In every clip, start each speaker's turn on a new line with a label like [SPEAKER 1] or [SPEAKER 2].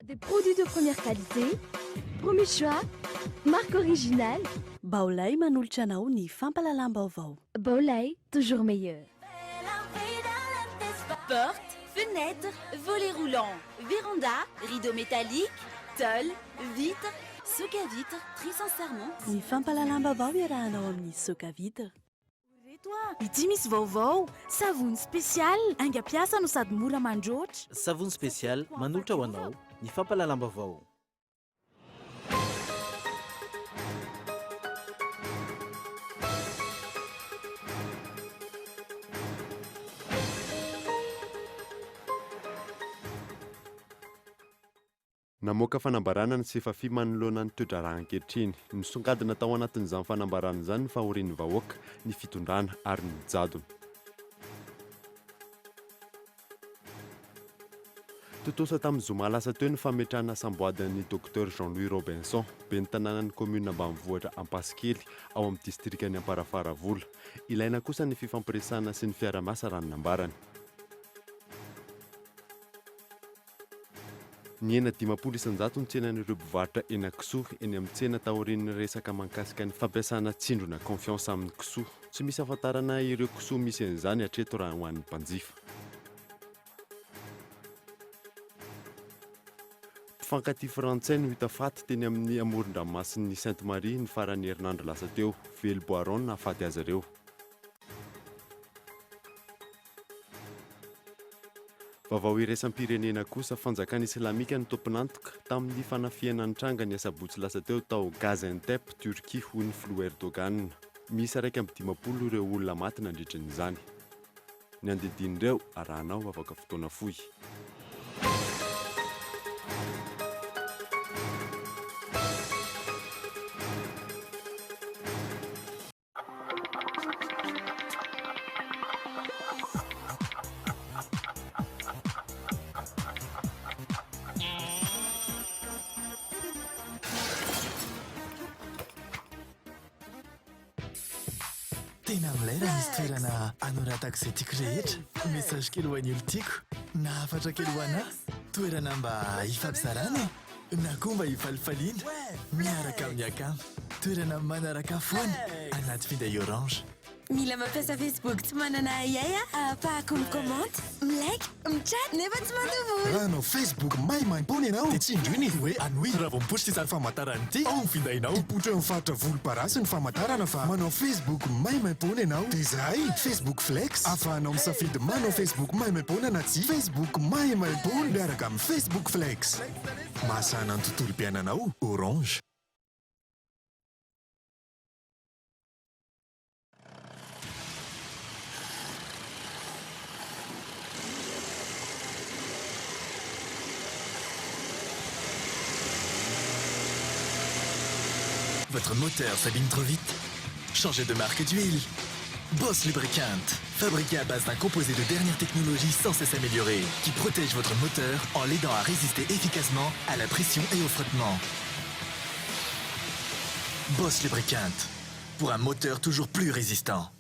[SPEAKER 1] Des produits de première qualité, premier choix, marque originale.
[SPEAKER 2] Baolai manolotra anao ny fampahalalam-baovao.
[SPEAKER 1] Baolai, toujours meilleur.
[SPEAKER 3] Porte, fenêtre, volet roulant, véranda, rideau métallique, tôle, vitre, Socavitre, très sincèrement.
[SPEAKER 2] Ny fampahalalam-baovao iarahanao amin'ny Socavitre.
[SPEAKER 3] Reto a, ity misy vaovao, savony spécial, haingam-piasa no sady mora mandroatra.
[SPEAKER 4] Savony spécial manolotra ho anao ny fampahalalam-baovao.
[SPEAKER 5] Namoaka fanambarana ny Sefafi manoloana ny toe-draharaha ankehitriny. Nisongadina tao anatin'izany fanambarana izany ny fahorian'ny vahoaka, ny fitondrana ary ny jadona. Tontosa tamin'ny zoma lasa teo ny fametrahana samboady an'ny Docteur Jean Louis Robinson, ben'ny tanànan'ny kaominina ambanivohitra Ampasikely, ao amin'ny distrikan'i Amparafaravola. Ilaina kosa ny fifampiresahana sy ny fiara-miasa raha ny nambarany. Nihena 50% ny tsenan'ireo mpivarotra henakisoa eny amin'ny tsena taorian'ny resaka mahakasika ny fampiasana tsindrona confiance amin'ny kisoa. Tsy misy ahafantarana ireo kisoa misy an'izany hatreto raha ho an'ny mpanjifa. Mpifankatia frantsay no hita faty teny amin'ny amoron-dranomasin'i Sainte Marie ny faran'ny herinandro lasa teo. Vely bois rond no nahafaty azy ireo. Vaovao iraisam-pirenena kosa, fanjakana islamika no tompon'antoka tamin'ny fanafihana nitranga ny asabotsy lasa teo tao Gaziantep, Turquie, hoy ny filoha Erdogan. Miisa 51 ireo olona maty nandritra izany. Ny andidin'ireo arahanao afaka fotoana fohy.
[SPEAKER 6] Tena milay raha misy toerana anoratako izay tiako rehetra. Message kely ho an'ny olon-tiako, na hafatra kely ho anà. Toerana mba hifampizarana e! Na koa mba hifalifaliana miaraka amin'ny akama. Toerana manaraka foana anaty finday Orange.
[SPEAKER 7] Mila mampiasa Facebook tsy manana ahiahy aho ahafahako mi-commente, mi-like, mi-chat nefa tsy mandoa vola.
[SPEAKER 6] Raha hanao Facebook maimaimpoana ianao dia tsindrio ny hoe Hanohy raha vao mipoitra ity sary famantarana ity ao amin'ny findainao. Hipoitra eo amin'ny faritra volomparasy ny famantarana fa manao Facebook maimaimpoana ianao. Dia izay! Facebook Flex, ahafahanao misafidy manao Facebook maimaimpoana na tsia. Facebook maimaimpoana miaraka amin'ny Facebook Flex. Mahasahana ny tontolom-piainanao, Orange. Votre moteur s'abîme trop vite? Changez de marque d'huile. Boss Lubricant, fabriqué à base d'un composé de dernière technologie sans cesse amélioré, qui protège votre moteur en l'aidant à résister efficacement à la pression et au frottement. Boss Lubricant, pour un moteur toujours plus résistant.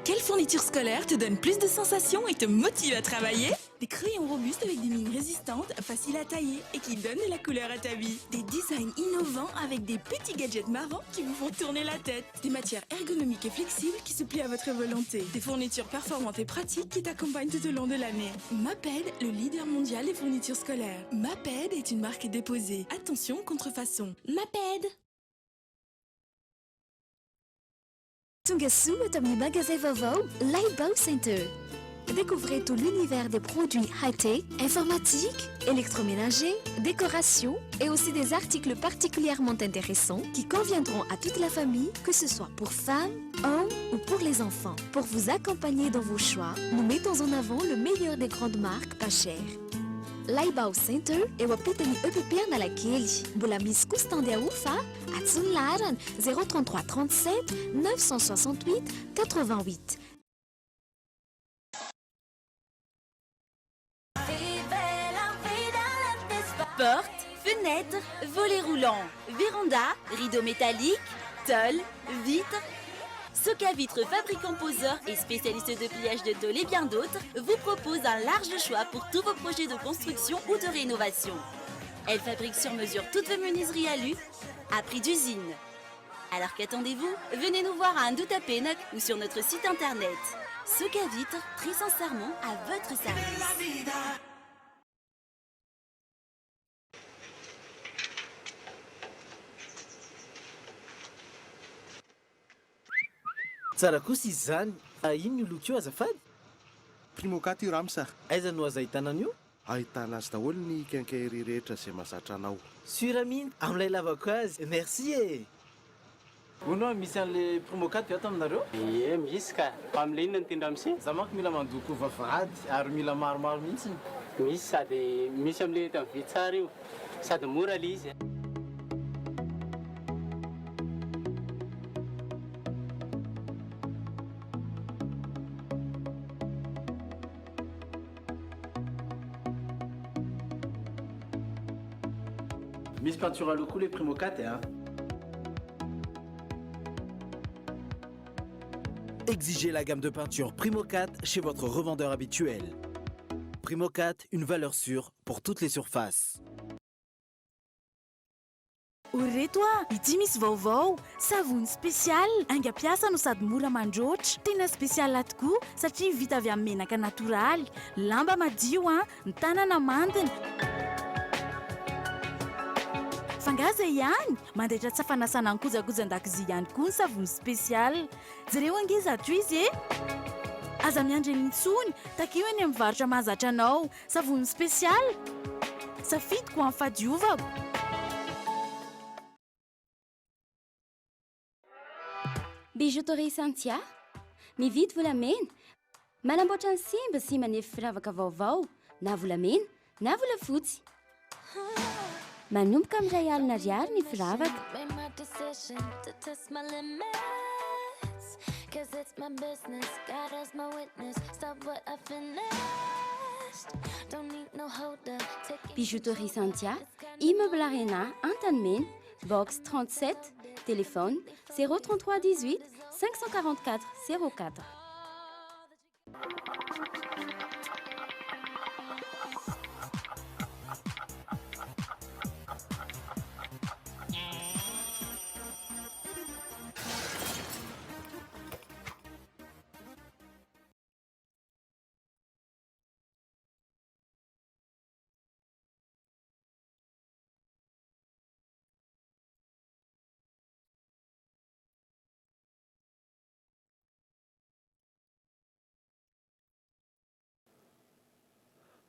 [SPEAKER 3] Quelle fourniture scolaire te donne plus de sensations et te motive à travailler? Des crayons robustes avec des mines résistantes, faciles à tailler et qui donnent de la couleur à ta vie. Des designs innovants avec des petits gadgets marrants qui vous font tourner la tête. Des matières ergonomiques et flexibles qui se plient à votre volonté. Des fournitures performantes et pratiques qui t'accompagnent tout au long de l'année. Maped, le leader mondial des fournitures scolaires. Maped est une marque déposée. Attention, contrefaçon.
[SPEAKER 7] Maped!
[SPEAKER 1] Tonga soa eto amin'ny magazay vaovao Laibao Center. Découvrez tout l'univers des produits high-tech, informatiques, électroménagers, décorations et aussi des articles particulièrement intéressants qui conviendront à toute la famille, que ce soit pour femmes, hommes ou pour les enfants. Pour vous accompagner dans vos choix, nous mettons en avant le meilleur des grandes marques pas chères. Laibao Center eo ampitan'ny EPP Analakely. Mbola misy koa stand ahofa antsoy ny laharana 033 37 968 88.
[SPEAKER 7] Porte, fenêtre, volet roulant, véranda, rideau métallique, tôle, vitre. Soca Vitre, fabricant poseur et spécialiste de pliage de tôle et bien d'autres, vous propose un large choix pour tous vos projets de construction ou de rénovation. Elle fabrique sur mesure toutes vos menuiseries alu à prix d'usine. Alors qu'attendez-vous? Venez nous voir à Andohatapenaka ou sur notre site internet. Soca Vitre, très sincèrement à votre service.
[SPEAKER 4] Tsara kosa izy izany. Fa inona io loko io azafady?
[SPEAKER 8] Primocat io Ramsa.
[SPEAKER 4] Aiza no azo ahitana an'io?
[SPEAKER 8] Ahitana azy daholo ny quincaillerie rehetra izay mahazatra anao.
[SPEAKER 4] Sûr mihitsy amin'ilay lavako azy. Merci e! Hono hoa misy an'le Primocat ve ato aminareo?
[SPEAKER 9] Ie misy ka! Fa amin'le inona no tian ramose?
[SPEAKER 4] Za manko mila mandoko vavahady ary mila maromaro mihitsiny.
[SPEAKER 9] Misy sady misy amin'le eto amin'ny vy tsara io sady mora le izy.
[SPEAKER 4] Misy peinture à l'eau koa le Primocat a.
[SPEAKER 10] Exigez la gamme de peinture Primocat chez votre revendeur habituel. Primocat, une valeur sûre pour toutes les surfaces.
[SPEAKER 3] O reto a, ity misy vaovao, savony spécial, aingam-piasa no sady mora mandroatra. Tena spécial tokoa satria vita avy amin'ny menaka natoraly, lamba madio a, ny tanana mandina. Fa nga zay ihany, mandaitra tsy fanasana ny kojakoja an-dakozia ihany koa ny savony spécial. Jereo ange izato izy e! Aza miandry ela intsony, takio eny amin'ny varotra mahazatra anao. Savony spécial, safidiko ho an'ny fahadiovako.
[SPEAKER 1] Bijouterie Santia, mividy volamena, manamboatra ny simba sy manefy firavaka vaovao na volamena na volafotsy. Manomboka amin'ny 1000 ariary ny firavaka. Bijouterie Santia, Immeuble Arena, Antanimena, box 37, téléphone 033 18 544 04.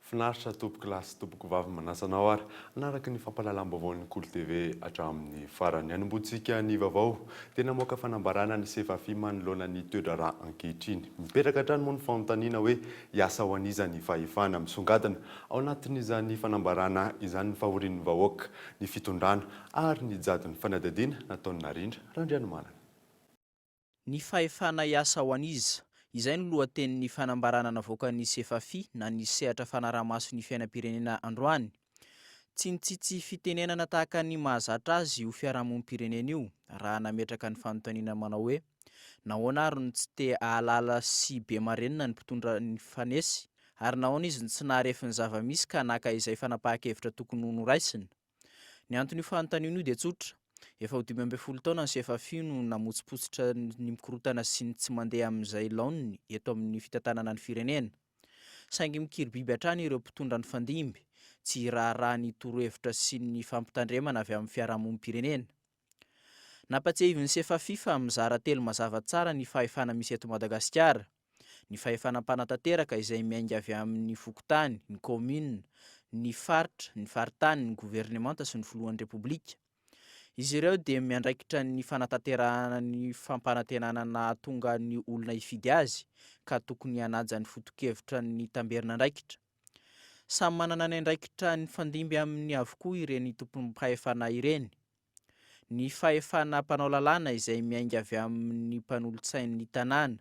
[SPEAKER 5] Finaritra tompoko lahy sy tompoko vavy manasa anao ary hanaraka ny fampahalalam-baovaon'ny Kolo TV hatramin'ny farany. Hanombohantsika ny vaovao dia namoaka fanambarana ny Sefafi manoloana ny toe-draharaha ankehitriny. Mipetraka hatrany moa ny fanontaniana hoe hiasa ho an'iza ny fahefana? Misongadina ao anatin'izany fanambarana izany ny fahorian'ny vahoaka, ny fitondrana ary ny jadon'ny fanadihadiana nataon'i Narindra Randrianomanana.
[SPEAKER 11] Ny fahefana hiasa ho an'iza? Izay no lohatenin'ny fanambarana navoakan'ny Sefafi na ny sehatra fanaraha-maso ny fiainam-pirenena androany. Tsy nitsitsy fitenenana tahaka ny mahazatra azy io fiarahamonim-pirenena io raha nametraka ny fanontaniana manao hoe, nahoana ary no tsy te hahalala sy be marenina ny mpitondra nifanesy? Ary nahoana izy no tsy naharefy ny zava-misy ka naka izay fanapahan-kevitra tokony ho noraisina? Ny anton'io fanontaniana io dia tsotra, efa ho 15 taona ny Sefafi no namotsipotsitra ny mikorontana sy ny tsy mandeha amin'izay laoniny eto amin'ny fitantanana ny firenena. Saingy mikiribiby hatrany ireo mpitondra nifandimby, tsy hiraharaha ny torohevitra sy ny fampitandremana avy amin'ny fiarahamonim-pirenena. Nampatsiahivin'ny Sefafi fa mizara telo mazava tsara ny fahefana misy eto Madagasikara. Ny fahefana mpanatanteraka izay miainga avy amin'ny fokontany, ny kaominina, ny faritra, ny faritany, ny governemanta sy ny filohan'ny Repoblika. Izy ireo dia miandraikitra ny fanatanterahana ny fampanantenana nahatonga ny olona hifidy azy ka tokony hanaja ny foto-kevitra ny tamberin'andraikitra. Samy manana ny andraikitra nifandimby aminy avokoa ireny tompom-pahefana ireny. Ny fahefana mpanao lalàna izay miainga avy amin'ny mpanolotsain'ny tanàna,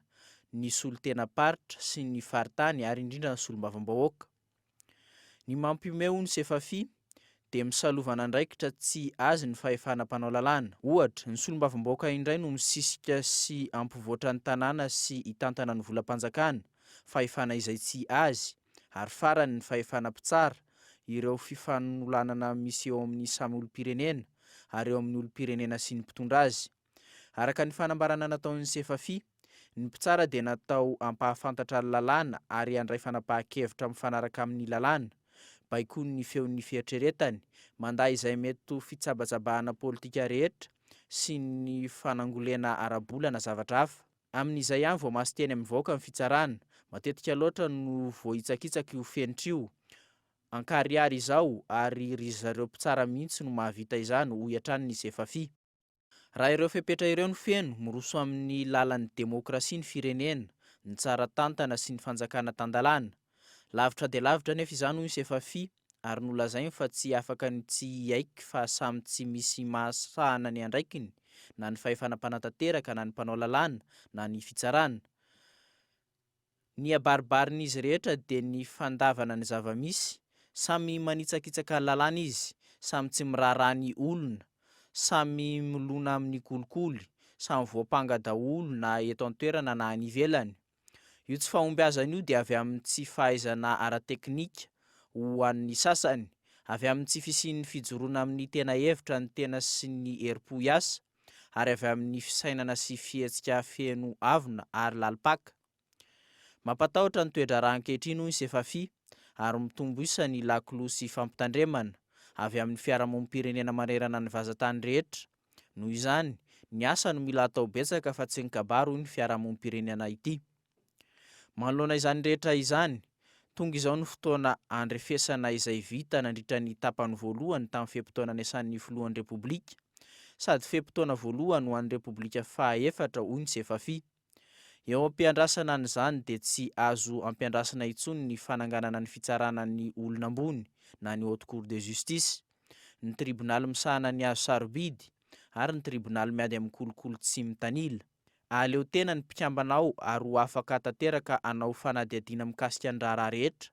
[SPEAKER 11] ny solontenam-paritra sy ny faritany ary indrindra ny solombavambahoaka. Ny mampihomehy hono Sefafi dia misalovana andraikitra tsy azy ny fahefana mpanao lalàna. Ohatra, ny solombavambahoaka indray no misisika sy hampivoatra ny tanàna sy hitantana ny volam-panjakana, fahefana izay tsy azy, ary farany ny fahefana mpitsara, ireo fifanolanana misy eo amin'ny samy olom-pirenena ary eo amin'ny olom-pirenena sy ny mpitondra azy. Araka ny fanambarana nataon'ny Sefafi, ny mpitsara dia natao hampahafantatra ny lalàna ary handray fanapahan-kevitra mifanaraka amin'ny lalàna, baikoin'ny feon'ny fieritreretany, mandà izay mety ho fitsabatsabahana politika rehetra sy ny fanangolena ara-bola na zavatra hafa. Amin'izay ihany vao masin-teny amin'ny vahoaka ny fitsarana. Matetika loatra no voahitsakitsaka io fenitra io ankarihary izao ary ry zareo mpitsara mihitsy no mahavita izany, hoy hatrany ny Sefafi. Raha ireo fepetra ireo no feno, miroso amin'ny lalan'ny demokrasia ny firenena, ny tsara tantana sy ny fanjakana tan-dalàna. Lavitra dia lavitra anefa izany hoy ny Sefafi ary nolazainy fa tsy afaka ny tsy hiaiky fa samy tsy misy mahasahana ny andraikiny na ny fahefana mpanatanteraka na ny mpanao lalàna na ny fitsarana. Ny abaribarin'izy rehetra dia ny fandavana ny zava-misy, samy manitsakitsaka lalàna izy, samy tsy miraharaha ny olona, samy milona amin'ny kolikoly, samy voampanga daholo na eto an-toerana na any ivelany. Io tsy fahombiazana io dia avy amin'ny tsy fahaizana ara-teknika ho an'ny sasany, avy amin'ny tsy fisian'ny fijoroana amin'ny tena hevitra ny tena sy ny herim-po hiasa, ary avy amin'ny fisainana sy fihetsika feno avona ary lalim-paka. Mampatahotra ny toe-draharaha ankehitriny hoy ny Sefafi ary mitombo isa ny lakolosy fampitandremana avy amin'ny fiarahamonim-pirenena manerana ny vazantany rehetra. Noho izany, ny asa no mila atao betsaka fa tsy ny kabary hoy ny fiarahamonim-pirenena ity. Manoloana izany rehetra izany, tonga izao ny fotoana handrefesana izay vita nandritra ny tapany voalohany tamin'ny fe-potoana niasan'ny filohan'ny Repoblika, sady fe-potoana voalohany ho an'ny Repoblika faha-efatra hoy ny Sefafi. Eo am-piandrasana an'izany dia tsy azo ampiandrasana intsony ny fananganana ny fitsarana ny olona ambony na ny Haute Cour de Justice, ny tribonaly misahana ny hazo sarobidy ary ny tribonaly miady amin'ny kolikoly tsy mitanila. Ahaleo tena ny mpikambana ao ary ho afaka tanteraka hanao fanadihadiana mikasika ny raharaha rehetra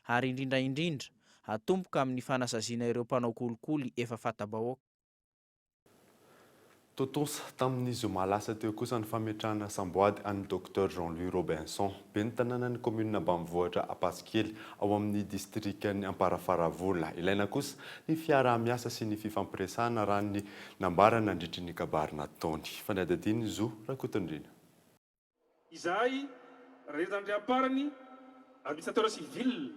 [SPEAKER 11] ary indrindra indrindra hatomboka amin'ny fanasaziana ireo mpanao kolikoly efa fata-bahoaka.
[SPEAKER 5] Tontosa tamin'ny zoma lasa teo kosa ny fametrahana samboady an'ny Docteur Jean Louis Robinson, ben'ny tanànan'ny kaominina ambanivohitra Ampasikely, ao amin'ny distrikan'i Amparafaravola. Ilaina kosa ny fiaraha-miasa sy ny fifampiresahana raha ny nambarany nandritry ny kabary nataony. Fanadihadian'i Zo Rakotonirina.
[SPEAKER 12] Izahay, Randriandriamparany, Administrateur civil,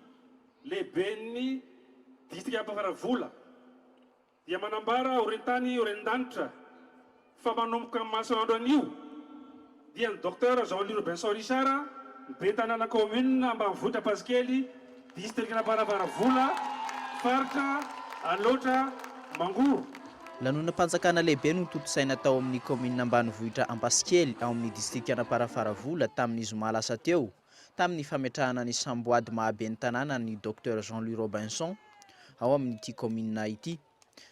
[SPEAKER 12] lehiben'ny Distrika Ampafaravola, dia manambara orin-tany orin-danitra fa manomboka amin'ny masoandro anio dia ny Docteur Jean Louis Robinson Richard, ben'ny tanàna kaominina ambanivohitra Ampasikely, Distrikan'Amparafaravola, faritra Alaotra Mangoro.
[SPEAKER 11] Lanonam-panjakana lehibe no tontosaina tao amin'ny kaominina ambanivohitra Ampasikely ao amin'ny distrikan'Amparafaravola tamin'ny zoma lasa teo tamin'ny fametrahana ny samboady maha ben'ny tanàna an'i Docteur Jean Louis Robinson ao amin'ity kaominina ity.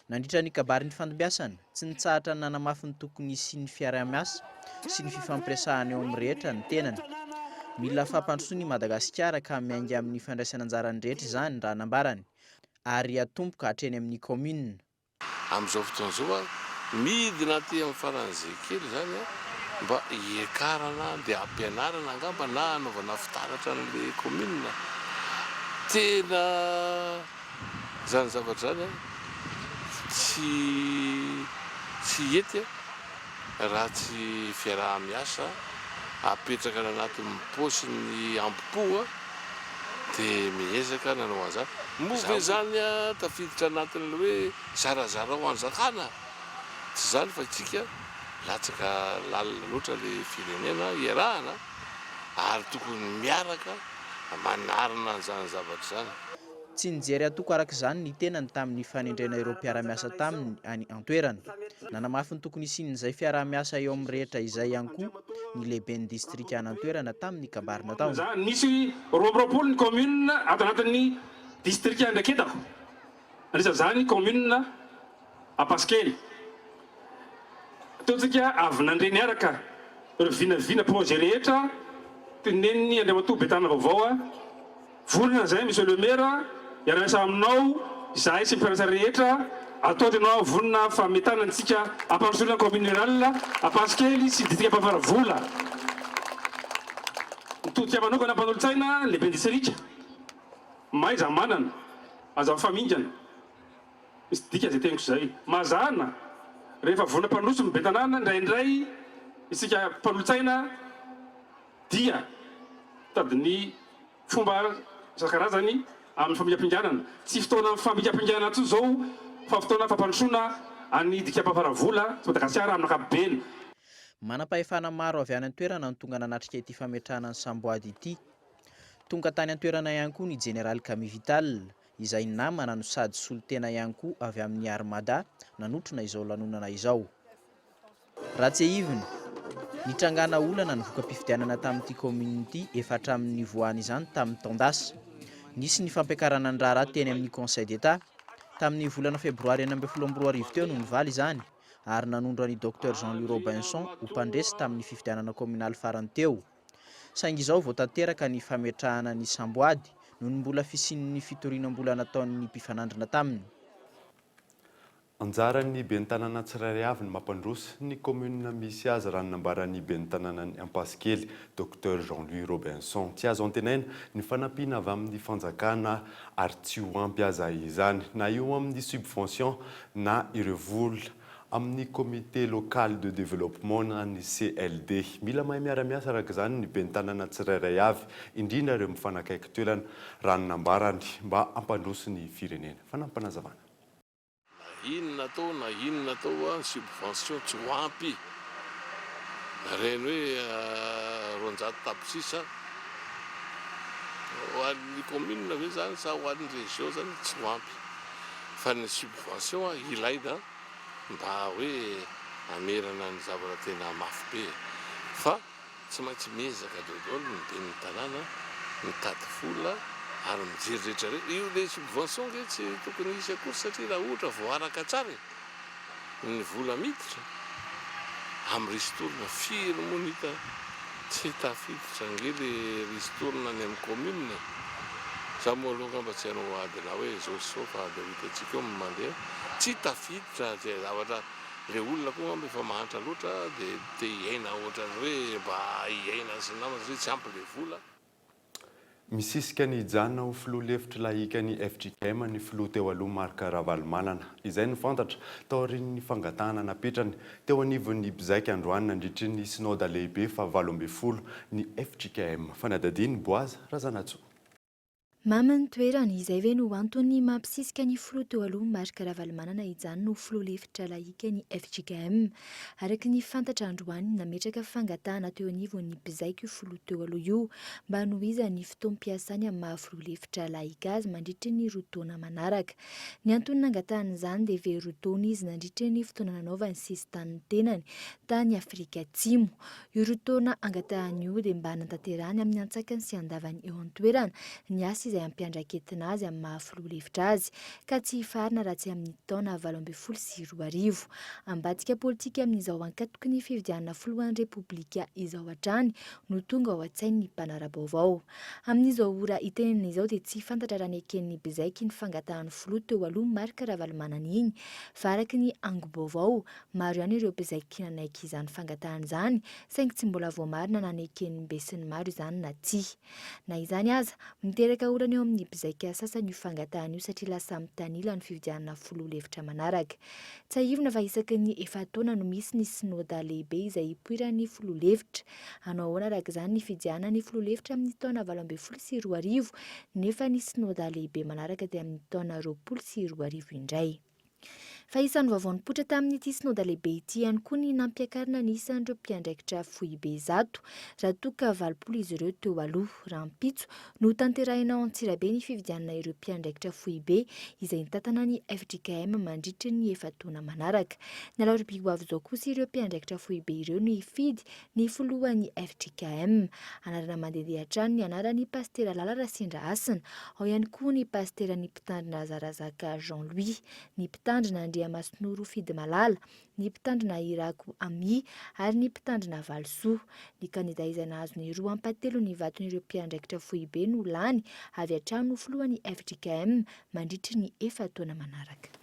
[SPEAKER 11] Nandritra ny kabary nifandimbiasana, tsy nitsahatra ny nanamafy ny tokony hisian'ny fiaraha-miasa sy ny fifampiresahana eo amin'ny rehetra ny tenany. Mila fampandrosoana i Madagasikara ka miainga amin'ny fandraisana anjaran'ny rehetra izany raha nambarany, ary hatomboka hatreny amin'ny kaominina.
[SPEAKER 13] Amin'izao fotoana izao, midina aty amin'ny faran'izay kely izany mba hiakarana dia hampianarana angamba na hanaovana fitaratra an'ilay kaominina. Tena. Izany zavatra izany tsy tsy hety raha tsy fiaraha-miasa apetraka any anatin'ny paosin'ny ambo-po dia miezaka nanao an'izany. Moa ve izany tafiditra anatin'ilay hoe zarazarao hanjakana? Tsy izany fa isika. latsaka lalina loatra le firenena iarahana ary tokony miaraka manarina an'izany zavatra izany.
[SPEAKER 11] Tsy nijery antoko araka izany ny tenany tamin'ny fanendrena ireo mpiara-miasa taminy any an-toerana. Nanamafy ny tokony hisian'izay fiaraha-miasa eo amin'ny rehetra izay ihany koa ny lehiben'ny distrika any an-toerana tamin'ny kabary nataony.
[SPEAKER 12] Misy 22 ny commune ato anatin'ny distrika andraiketako, anisan'izany commune Ampasikely. Teo tsika avy nandre niaraka ireo vinavina projet rehetra tenenin'i Andriamatoa Betana vaovao. Vonona izay Monsieur le Maire hiara-miasa aminao izahay sy ny mpiara-miasa rehetra ataotra ianao vonona fa metana antsika hampandrosoana ny commune rurale Ampasikely sy distrika Ampafaravola. Mitodika manokana mpanolotsaina lehiben'ny distrika mahaiza manana aza mifamingana. Misy dika izay teniko izay. Mazàna, rehefa vonona mpandroso ny bentanàna, indraindray isika mpanolotsaina dia mitady ny fomba isan-karazany amin'ny famingapinganana. Tsy fotoana famingapinganana intsony izao fa fotoana fampandrosoana an'i Dikam-pafaravola sy Madagasikara amin'ny ankapobeny.
[SPEAKER 11] Manam-pahefana maro avy any an-toerana no tonga nanatrika ity fametrahana ny samboady ity. Tonga tany an-toerana ihany koa ny Jeneraly Camille Vital, izay namana no sady solontena ihany koa avy amin'ny Armada nanotrona izao lanonana izao. Raha tsiahivina, nitrangana olana ny voka-pifidianana tamin'ity kaominina ity efa hatramin'ny nivoahana izany tamin'ny taon-dasa. Nisy ny fampiakarana ny raharaha teny amin'ny Conseil d'Etat. Tamin'ny volana febroary 2016 teo no nivaly izany ary nanondro an'i Docteur Jean Louis Robinson ho mpandresy tamin'ny fifidianana kaominaly farany teo. Saingy izao vao tanteraka ny fametrahana ny samboady noho ny mbola fisian'ny fitoriana mbola nataon'ny mpifanandrina taminy.
[SPEAKER 5] Anjaran'ny ben'ny tanàna tsirairay avy ny mampandroso ny kaominina misy azy raha ny nambaran'ny ben'ny tanànan'i Ampasikely, Docteur Jean Louis Robinson. Tsy azo antenaina ny fanampiana avy amin'ny fanjakana ary tsy ho ampy aza izany na eo amin'ny subvention na ireo vola amin'ny Comité local de développement na ny CLD. Mila mahay miara-miasa araka izany ny ben'ny tanàna tsirairay avy, indrindra ireo mifanakaiky toerana, raha ny nambarany, mba hampandroso ny firenena. Fanampinazavana.
[SPEAKER 13] Na inona atao na inona atao ny subvention tsy ho ampy. Ireny hoe 200 tapitrisa ho an'ny commune ve izany sa ho an'ny région izany tsy ho ampy. Fa ny subvention ilaina mba hoe hamerana ny zavatra tena mafy be fa tsy maintsy miezaka daholo ny ben'ny tanàna mitady vola ary mijery rehetra rehetra, io le subvention nge tsy tokony hisy akory satria raha ohatra voaaraka tsara e! ny vola miditra amin'ny ristourne firy moa no hita tsy tafiditra ange le ristourne any amin'ny commune e! Za moa aloha angamba tsy hanao ady na hoe zao sy zao fa aleo hitantsika eo ny mandeha, tsy tafiditra zay zavatra le olona koa angamba efa mahantra loatra de te hiaina ohatran'ny hoe mba hiaina sy ny namany satria tsy ampy le vola.
[SPEAKER 5] Misisika ny hijanona ho filoha lefitry lahikan'ny fjkm ny filoha teo aloha Marc Ravalomanana. Izay no fantatra taorian'ny fangatahana napetrany teo anivon'ny mpizaika androany nandritry ny Synoda lehibe faha 18 ny fjkm. Fanadihadian'i Boaza Razanatsoa.
[SPEAKER 1] Mamy ny toerana, izay ve no antony mampisisika ny filoha teo aloha Marc Ravalomanana hijanona ho filoha lefitra lahika ny fjkm? Araka ny fantatra androany, nametraka fangatahana teo anivon'ny mpizaika io filoha teo aloha io mba hanohizany ny fotoam-piasany amin'ny maha filoha lefitra lahika azy mandritry ny roa taona manaraka. Ny antony nangatahany izany dia very roa taona izy nandritry ny fotoana nanaovany sesitany ny tenany tany Afrika Atsimo. Io roa taona angatahany io dia mba hanatanterahany amin'ny antsakany sy andavany eo an-toerana ny asa izay ampiandraiketina azy amin'ny maha filoha lefitra azy, ka tsy hifarana raha tsy amin'ny taona 2018. Ambadika politika amin'izao ankatoky ny fifidianana filohan'ny Repoblika izao hatrany no tonga ao an-tsain'ny mpanara-baovao. Amin'izao ora itenenana izao dia tsy fantatra raha neken'ny Bizaiky iny fangatahan'ny filoha teo aloha Marc Ravalomanana iny, fa araka ny angom-baovao, Maro ihany ireo mpizaika nanaiky izany fangatahana izany, saingy tsy mbola voamarina na neken'ny besinimaro izany na tsia. Na izany aza, miteraka olana eo amin'ny mpizaika sasany io fangatahana io satria lasa mitanila ny fifidianana filoha lefitra manaraka. Tsiahivina fa isaky ny efa-taona no misy ny synoda lehibe izay hipoiran'ny filoha lefitra. Hanao ahoana araka izany ny fidianana ny filoha lefitra amin'ny taona 2018 nefa ny synoda lehibe manaraka dia amin'ny taona 2020 indray.
[SPEAKER 14] Fa isan'ny vaovao nipoitra tamin'ity Synoda lehibe ity ihany koa ny nampiakarina ny isan'ireo mpiandraikitra foibe 100, raha toa ka 80 izy ireo teo aloha. Rahampitso no hotanterahina ao Antsirabe ny fifidianana ireo mpiandraikitra foibe izay hitantana ny fjkm mandritry ny efa-taona manaraka. Ny alarobia ho avy izao kosa ireo mpiandraikitra foibe ireo no hifidy ny filohan'ny fjkm. Anarana mandehandeha hatrany ny anaran'ny Pasitera Lala Rasendrahasina. Ao ihany koa ny Pasiteran'ny Mpitandrina Zarazaka Jean Louis, ny Mpitandrina Andriamasinoro Fidimalala, ny Mpitandrina Irako Ami ary ny Mpitandrina Valisoa. Ny kandida izay nahazo ny roa ampahatelon'ny vaton'ireo mpiandraikitra foibe no lany avy hatrany ho filohan'ny fjkm mandritry ny efa-taona manaraka.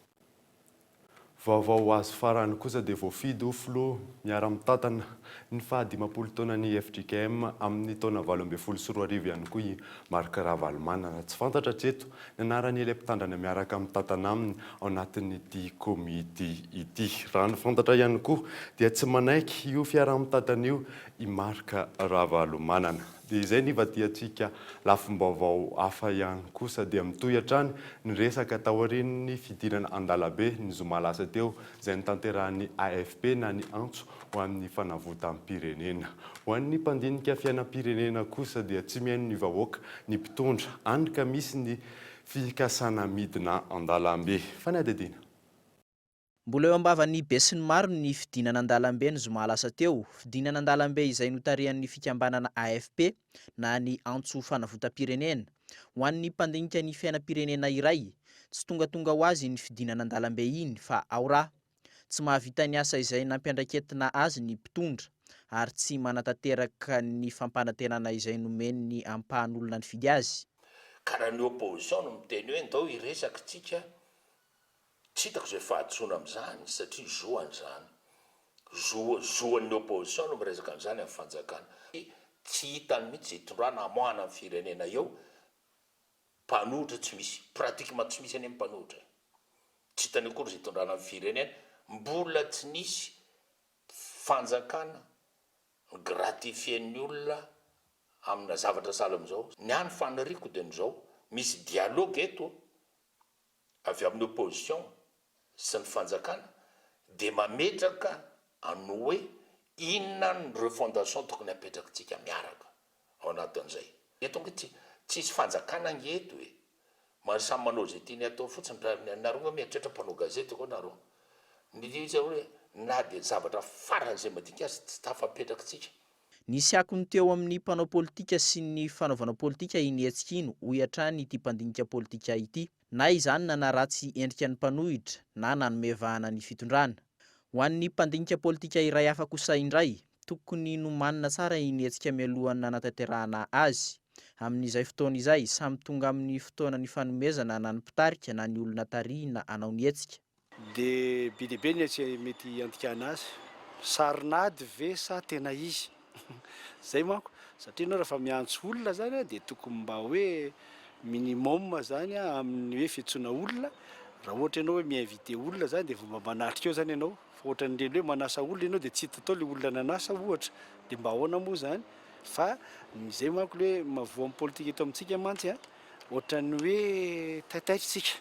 [SPEAKER 5] Vaovao azo farany kosa dia voafidy ho filoha miara-mitantana ny faha-50 taonan'ny fjkm amin'ny taona 2018 ihany koa i Marc Ravalomanana. Tsy fantatra hatreto ny anaran'ilay mpitandrana miaraka mitantana aminy ao anatin'ity komity ity. Raha ny fantatra ihany koa dia tsy manaiky io fiaraha-mitantana io i Marc Ravalomanana. Dia izay ny ivadihantsika lafim-baovao hafa ihany kosa dia mitohy hatrany ny resaka taorian'ny fidinana an-dalabe ny zoma lasa teo izay notanterahan'ny AFP na ny Antso ho an'ny fanavotam-pirenena. Ho an'ny mpandinika fiainam-pirenena kosa dia tsy mihaino ny vahoaka ny mpitondra, any ka misy ny fikasana midina an-dalambe. Fanadihadiana.
[SPEAKER 11] Mbola eo am-bavan'ny besinimaro ny fidinana an-dalambe ny zoma lasa teo. Fidinana an-dalambe izay notarihan'ny fikambanana AFP na ny Antso Fanavotam-pirenena. Ho an'ny mpandinika ny fiainam-pirenena iray, tsy tongatonga ho azy iny fidinana an-dalambe iny fa ao raha. Tsy mahavita ny asa izay nampiandraiketina azy ny mpitondra ary tsy manatanteraka ny fampanantenana izay nomeny ny ampahan'olona nifidy azy.
[SPEAKER 15] Ka raha ny opposition no miteny hoe ndao hiresaka tsika Tsy hitako izay fahadisoana amin'izany satria zoany izany. Zo, zoan'ny opposition no miresaka an'izany amin'ny fanjakana. Tsy hitany mihitsy izay hitondrana hamoahana ny firenena eo, mpanohitra tsy misy, pratiquement tsy misy anie ny mpanohitra e. Tsy hitany akory izay hitondrana ny firenena, mbola tsy nisy fanjakana ni-gratifier-n'ny olona amina zavatra sahala amin'izao. Ny ahy ny faniriako dia ny izao, misy dialogue eto avy amin'ny opposition sy ny fanjakana dia mametraka an'ny hoe inona ny refondation tokony hapetrakitsika miaraka ao anatin'izay. Eto ange tsy tsisy fanjakana ange eto e! Mba samy manao izay tiany atao fotsiny raha nareo nga mieritreritra mpanao gazety koa nareo. Ny izy hoe na dia zavatra faran'izay madinika aza tsy tafapetrakitsika.
[SPEAKER 11] Nisy akony teo amin'ny mpanao politika sy ny fanaovana politika iny hetsika iny, hoy hatrany ity mpandinika politika ity. Na izany nanaratsy endrika ny mpanohitra na nanome vahana ny fitondrana. Ho an'ny mpandinika politika iray hafa kosa indray, tokony nomanina tsara iny hetsika mialohan'ny nanatanterahana azy. Amin'izay fotoana izay, samy tonga amin'ny fotoana nifanomezana na ny mpitarika na ny olona tarihina hanao ny hetsika.
[SPEAKER 8] Dia be dia be ny tsy mety handikana azy. Sarin'ady ve sa tena izy? Zay manko, satria ianao rehefa miantso olona zany dia tokony mba hoe minimum zany amin'ny hoe fiantsoana olona, raha ohatra ianao hoe mi-inviter olona zany dia vao mba manatrika eo zany ianao, fa ohatran'ireny hoe manasa olona ianao dia tsy hita tao ilay olona nanasa ohatra, dia mba ahoana moa zany? Fa izay manko ilay hoe mahavoa amin'ny politika eto amintsika mantsy an, ohatran'ny hoe taitaitra isika.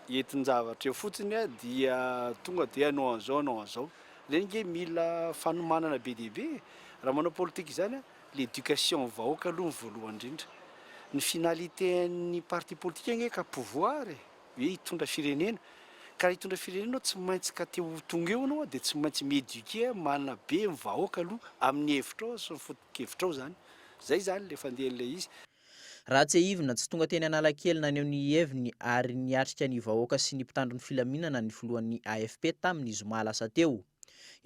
[SPEAKER 8] Entin-javatra eo fotsiny dia tonga dia hanao an'izao hanao an'izao. Ireny ange mila fanomanana be dia be e. Raha manao politika izany, l'éducation ny vahoaka aloha ny voalohany indrindra. Ny finalité an'ny parti politique ange ka pouvoir e, hoe hitondra firenena. Ka raha hitondra firenena ianao tsy maintsy ka te ho tonga eo ianao dia tsy maintsy mi-éduquer, manabe ny vahoaka aloha amin'ny hevitrao sy ny foto-kevitrao izany. Izay izany ilay fandehan'ilay izy.
[SPEAKER 11] Raha tsiahivina, tsy tonga teny Analakely naneho ny heviny ary niatrika ny vahoaka sy ny mpitandro ny filaminana ny filohan'ny AFP tamin'ny zoma lasa teo.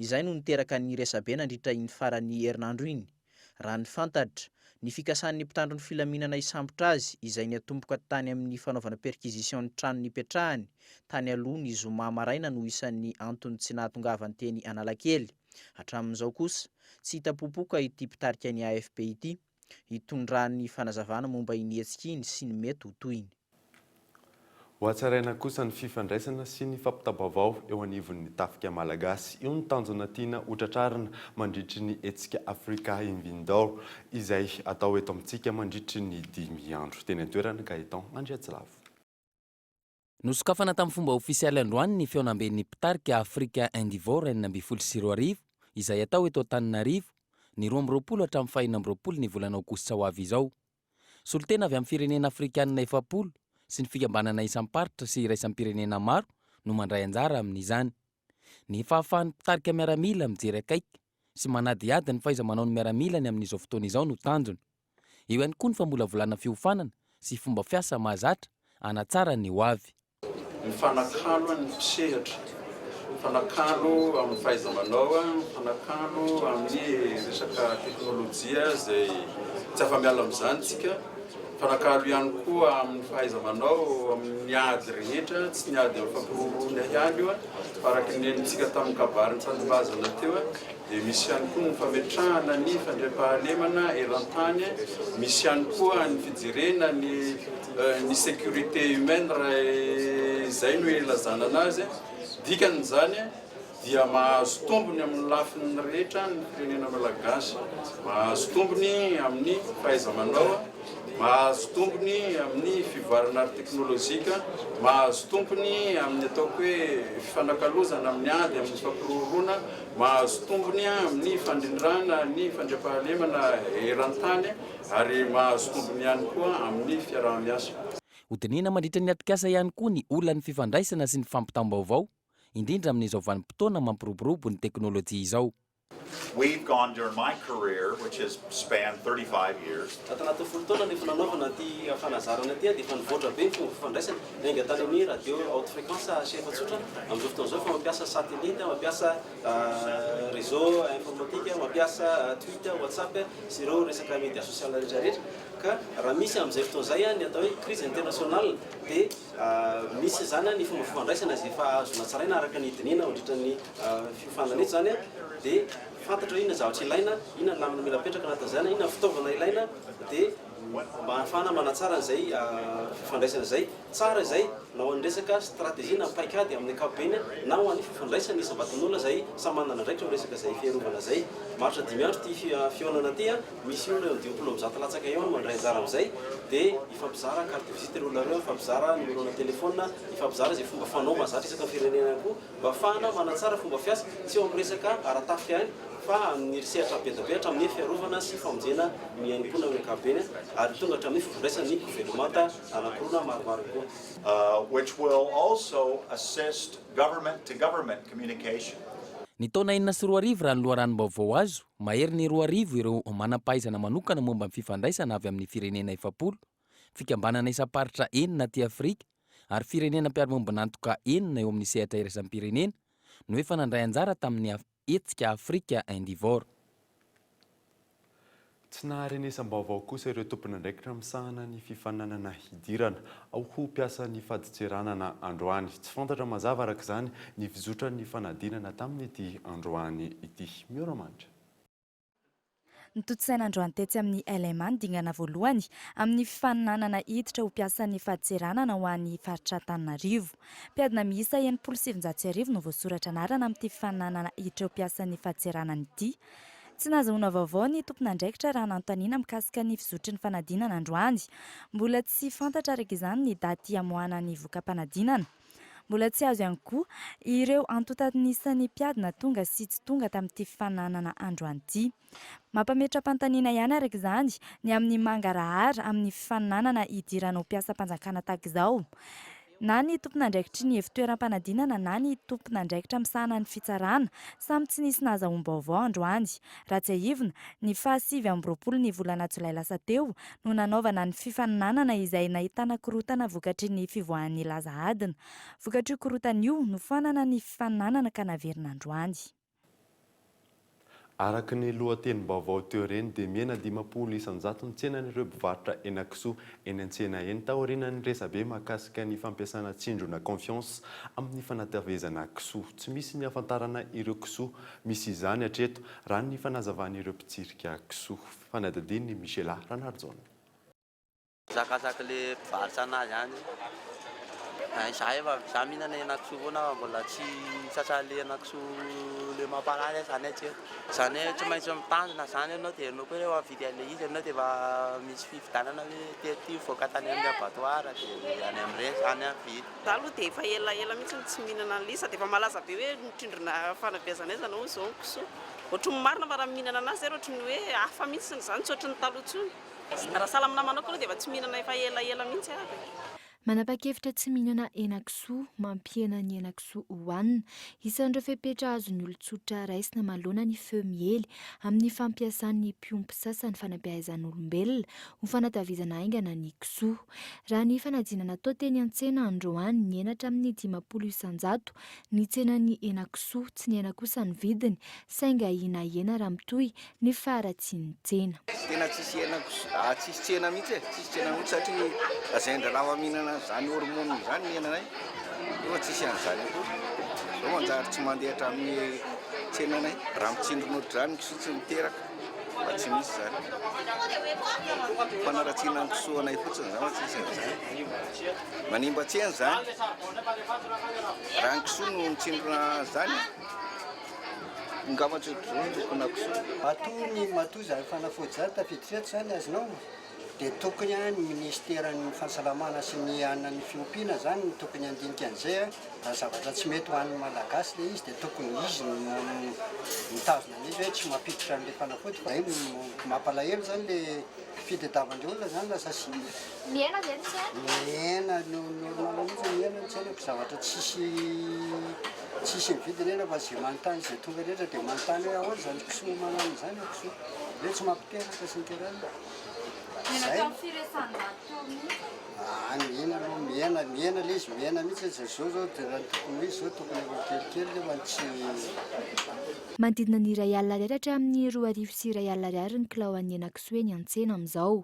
[SPEAKER 11] Izay no niteraka ny resabe nandritra iny faran'ny herinandro iny. Raha ny fantatra, ny fikasan'ny mpitandro ny filaminana hisambotra azy izay niatomboka tany amin'ny fanaovana perquisition ny trano nipetrahany tany aloha ny zoma maraina no isan'ny antony tsy nahatongavany teny Analakely. Hatramin'izao kosa, tsy hita popoka ity mpitarika ny AFP ity. hitondrany fanazavana momba iny hetsika iny sy ny mety ho tohiny.
[SPEAKER 5] Hohatsaraina kosa ny fifandraisana sy ny fampitam-baovao eo anivon'ny tafika malagasy. Io no tanjona tiana hotratrarina mandritry ny hetsika Africa Invindor izay atao eto amintsika mandritry ny dimy andro. Teny an-toerana, Gaëtan Andriatsilavo.
[SPEAKER 16] Nosokafana tamin'ny fomba ofisialy androany ny fihaonamben'ny mpitarika Afrika Indivore 2016 izay hatao eto Antananarivo ny 22 hatramin'ny faha 26 ny volana aogositra ho avy izao. Solontena avy amin'ny firenena afrikanina 40 sy ny fikambanana isam-paritra sy iraisam-pirenena maro no mandray anjara amin'izany. Ny fahafahan'ny mpitarika miaramila mijery akaiky sy manadihady ny fahaiza-manaon'ny miaramilany amin'izao fotoana izao no tanjona. Eo ihany koa ny famolavolana fiofanana sy fomba fiasa mahazatra hanatsara ny ho avy.
[SPEAKER 17] Mifanakalo ny mpisehatra, mifanakalo amin'ny fahaiza-manao, mifanakalo amin'ny resaka teknolojia izay tsy afa-miala amin'izany isika, mifanakalo ihany koa amin'ny fahaiza-manao amin'ny ady rehetra, tsy ny ady amin'ny fampirorohana ihany io fa araka ny henontsika tamin'ny kabarin'ny fandrombazana teo dia misy ihany koa ny fametrahana ny fandriampahalemana eran-tany, misy ihany koa ny fijerena ny ny sécurité humaine raha izay no ilazana anazy, dikany izany dia mahazo tombony amin'ny lafiny rehetra ny firenena malagasy, mahazo tombony amin'ny fahaiza-manao, mahazo tombony amin'ny fivoarana ara-teknolojika, mahazo tompony amin'ny ataoko hoe fifanakalozana amin'ny ady amin'ny fampiroroana, mahazo tombony amin'ny fandrindrana ny fandriampahalemana eran-tany ary mahazo tombony ihany koa amin'ny fiaraha-miasa.
[SPEAKER 16] Hodinihina mandritra ny atrikasa ihany koa ny olan'ny fifandraisana sy ny fampitam-baovao, indrindra amin'izao vanim-potoana mampiroborobo ny teknolojia izao.
[SPEAKER 18] We've gone during my career, which has spanned 35 years.
[SPEAKER 19] Tato anatin'ny 10 taona no efa nanaovana ity fanazarana ity dia efa nivoatra be ny fomba fifandraisana. Niainga tany amin'ny radio haute fréquence HF tsotra, amin'izao fotoana izao efa mampiasa satellite, mampiasa réseau informatique, mampiasa Twitter, WhatsApp sy ireo resaka media social rehetra rehetra. Ka raha misy amin'izay fotoana izay ny atao hoe crise internationale dia Misy izany ny fomba fifandraisana izay efa azo natsaraina araka ny dinihina mandritra ny fiofanana eto izany dia fantatra hoe inona zavatra ilaina, inona ny lamina mila apetraka anatin'izany, inona ny fitaovana ilaina dia mba ahafahana manatsara an'izay fifandraisana izay. Tsara izay na ho an'ny resaka stratégie na paikady amin'ny ankapobeny na ho an'ny fifandraisan'ny isam-batan'olona izay samy manana andraikitra amin'ny resaka izay fiarovana izay. Maharitra dimy andro ity fihaonana ity. Misy olona eo amin'ny 150 latsaka eo no mandray anjara amin'izay dia hifampizara carte de visite ireo olona ireo, hifampizara numéro-na téléphone, hifampizara izay fomba fanao mahazatra isaka ny firenena ihany koa mba hahafahana manatsara fomba fiasa tsy eo amin'ny resaka ara-tafika ihany fa amin'ny sehatra be dia be hatramin'ny fiarovana sy famonjena ny ain'ny mponina amin'ny ankapobeny ary tonga hatramin'ny fifandraisan'ny governemanta anankiroa na maromaro ihany
[SPEAKER 18] koa. Which will also assist government to government communication.
[SPEAKER 16] Ny taona 2006 raha ny loharanom-baovao azo, Mahery ny 2000 ireo manam-pahaizana manokana momba ny fifandraisana avy amin'ny firenena 40, fikambanana isam-paritra enina aty Afrika ary firenena mpiara-miombon'antoka enina eo amin'ny sehatra iraisam-pirenena no efa nandray anjara tamin'ny hetsika Afrika Indivore.
[SPEAKER 5] Tsy naharenesam-baovao kosa ireo tompon'andraikitra misahana ny fifaninanana hidirana ao ho mpiasan'ny fadintseranana androany. Tsy fantatra mazava araka izany ny fizotran'ny fanadinana tamin'ity androany ity. Miora-manitra.
[SPEAKER 20] Notontosaina androany tetsy amin'ny LMA ny dingana voalohany amin'ny fifaninanana hiditra ho mpiasan'ny fadintseranana ho an'ny faritra Antananarivo. Mpiadina miisa 1960 no voasoratra anarana amin'ity fifaninanana hiditra ho mpiasan'ny fadintseranana ity. Tsy nahazahoana vaovao ny tompon'andraikitra raha nanontaniana mikasika ny fizotry ny fanadinana androany. Mbola tsy fantatra araka izany ny daty hamoahana ny voka-panadinana. Mbola tsy azo ihany koa ireo antontan'isan'ny mpiadina tonga sy tsy tonga tamin'ity fifaninanana androany ity. Mampametra-panontaniana ihany araka izany ny amin'ny mangarahara amin'ny fifaninanana hidirana ho mpiasam-panjakana tahaka izao. Na ny tompon'andraikitry ny ivontoeram-panadinana na ny tompon'andraikitra misahana ny fitsarana, samy tsy nisy nahazahoam-baovao androany. Raha tsiahivina, ny faha 29 ny volana jolay lasa teo no nanaovana ny fifaninanana izay nahitana korontana vokatry ny fivoahan'ny laza adina. Vokatr'io korontana io, nofoanana ny fifaninanana ka naverina androany.
[SPEAKER 5] Araka ny lohatenim-baovao teo ireny dia mihena 50 isan-jato ny tsenan'ireo mpivarotra henakisoa eny an-tsena eny taorianan'ny resabe mahakasika ny fampiasana tsindrona confiance amin'ny fanatavezana kisoa. Tsy misy ny hahafantarana ireo kisoa misy izany hatreto, raha ny fanazavan'ireo mpitsirika kisoa. Fanadihadian'i Michela Ranarijaona.
[SPEAKER 21] Asakasaky le mpivarotra anazy any. Izaho efa izaho mihinana henakisoa foana fa mbola tsy tratran'ilay henakisoa ilay mampalahelo aho izany hatreto. Izany hoe tsy maintsy mitandrina izany ianao dia ianao koa rehefa mividy an'ilay izy ianao dia efa misy fividianana hoe ity ity mivoaka tany amin'ny abattoir dia any amin'ireny izany aho mividy.
[SPEAKER 22] Za aloha dia efa elaela mihitsy no tsy mihinana an'ilay izy sady efa malaza be hoe mitrindrina fanabeazana aiza hono izao ny kisoa. Ohatry ny marina fa raha mihinana anazy zay ohatry ny hoe hafa mihitsy izany tsy ohatry ny taloha intsony. Raha sahala amin'ny namanao koa aloha dia efa tsy mihinana efa elaela mihitsy aho e.
[SPEAKER 14] Manapa-kevitra tsy mihinana henakisoa, mampihena ny henakisoa hohanina. Isan'ireo fepetra azon'ny olon-tsotra raisina manoloana ny feo miely amin'ny fampiasan'ny mpiompy sasany fanabeazan'olombelona ho fanatavizana haingana ny kisoa. Raha ny fanadinana natao teny an-tsena androany, nihena hatramin'ny 50% ny tsenan'ny henakisoa, tsy nihena kosa ny vidiny, saingy ahiana hihena raha mitohy ny faharatsian'ny tsena.
[SPEAKER 23] Tena tsisy henakisoa, ah tsisy tsena mihitsy e, tsisy tsena mihitsy satria lazain-drahalahy mihinana an'izany hormone izany ny henanay, nefa tsisy an'izany akory. Izao manjary tsy mandeha hatramin'ny tsenanay, raha mitsindrona ohatr'izany ny kisoa tsy miteraka fa tsy misy izany. Fanaratsiana ny kisoa anay fotsiny izany fa tsisy an'izany. Manimba tsena izany. Raha ny kisoa no mitsindrona an'izany, angamba tsy ohatr'izao ny lokona kisoa.
[SPEAKER 24] Matoa ny matoa izany fanafody izany tafiditra eto izany azonao dia tokony ny minisiteran'ny fahasalamana sy ny an'ny fiompiana izany no tokony handinika an'izay a, raha zavatra tsy mety ho an'ny malagasy ilay izy dia tokony izy no mitazona an'izy hoe tsy mampiditra an'ilay fanafody fa izay no mampalahelo izany ilay fitadiavan-dry olona izany lasa simba.
[SPEAKER 25] Mihena ve ny tsena?
[SPEAKER 24] Mihena, normal mihitsy mihena ny tsena fa zavatra tsisy tsisy mividy ny hena fa izay manontany izay tonga rehetra dia manontany hoe ahoana izany kisoa manano izany io kisoa hoe tsy mampiteraka sy ny karazany.
[SPEAKER 25] Mihena teo amin'ny firy isan-jato teo mihitsy?
[SPEAKER 24] Ah, mihena aloha, mihena, mihena ilay izy, mihena mihitsy izy izao zao dia raha ny tokony ho izy izao tokony efa kelikely nefa tsy.
[SPEAKER 14] Manodidina ny 1000 ariary hatramin'ny 2100 ariary ny kilaoan'ny henakisoa eny an-tsena amin'izao.